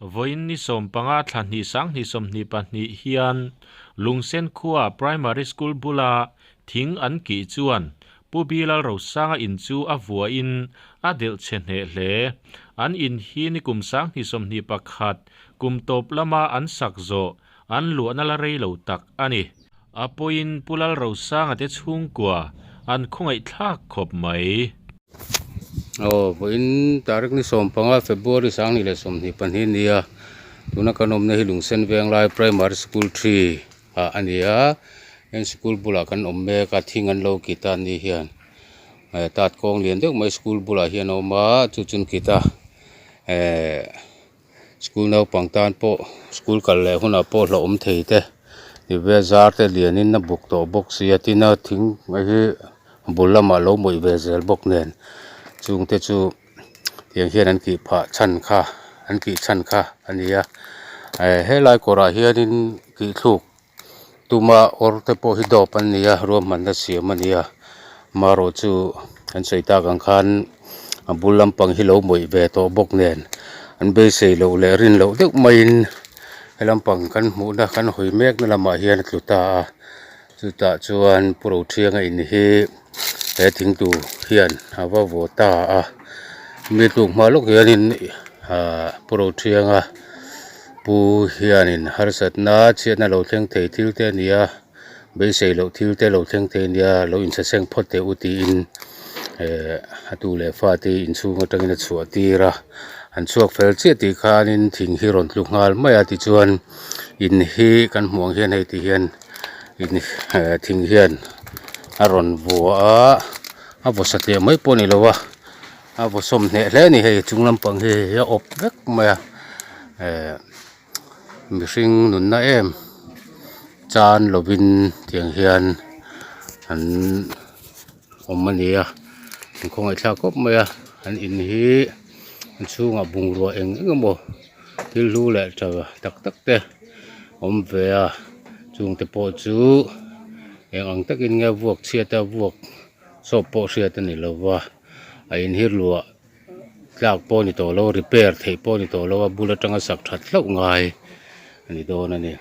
Vawiin ni sawmpanga thla hnih sanghnih 22 hian Lungsen khua Primary School bula thing an kih chuan Pu Bilal Rosanga in chu a vuahin a delh chhe hneh hle. An in hi ni kum 2021 kum tawp lama an sak zawh an luahna la rei lo tak a ni. A pawiin Pu Lalrosanga te chhungkua an khawngaihthlak khawp mai. Aw vawiin tarik ni 15 February 2022 a ni a, tuna kan awmna hi Lungsen Venglai Primary School 3 ah a ni a, heng sikul bulah kan awm mek a thing an lo kit a ni hian eh tat kawng lian deuh mai school bulah hian a awm a chu chu an kit a eh. School naupang tan pawh school kal leh hunah pawh hlauhawm thei te ti ve zar te lianin a buk tawh bawk sia tin a thing mai hi bul lamah lo mawih ve zel bawk nen chung te chu tiang hian an tih phah chhan kha an tih chhan kha a ni a eh helai kawrah hianin tih thluk tuma awr te pawh hi dawp an ni a ruahmanna siam a ni a marawh chu an sawi tak ang khan a bul lampang hi lo mawih ve tawh bawk nen an beisei loh leh rin loh deuh maiin he lampang kan hmuhna kan hawi mek na lamah hian a tlu ta a chutah chuan pu Rothianga in hi he thingtu hian a va vaw ta a mi tluk hma lawk hianin ahh pu Rothianga. Pu hianin harsatna chhiatna lo thleng thei thil te a ni a, beisei loh thil te lo thleng thei a nia, lo inchhaseng phawt teh u tiin eh a tu leh fa te hi inchhung atangin a chhuah tir a, an chhuak fel chiah tih khanin thing hi rawn tlu nghal mai a tichuan in hi kan hmuh ang hian hei ti hian in eh thing hian a rawn vuah a, a vaw satliah mai pawh a ni lo a. A vaw sawm hneh hle a ni hei chung lampang hi hei a awp vek mai a eh mihring nunna em chan lovin tiang hian an awm a ni a an khawngaih thlak khawp mai a an in hi a chhungah bungrua eng eng emaw thil hlu leh tha tak tak te awm ve a chungte pawh chu eng ang takin nge vuak chhiat a vuak sawp pawh hriat a ni lova. A inhir luah tlak pawh a ni tawh lo repair theih pawh a ni tawh lo a bul atanga sak that hlauh ngai a ni dawn a ni.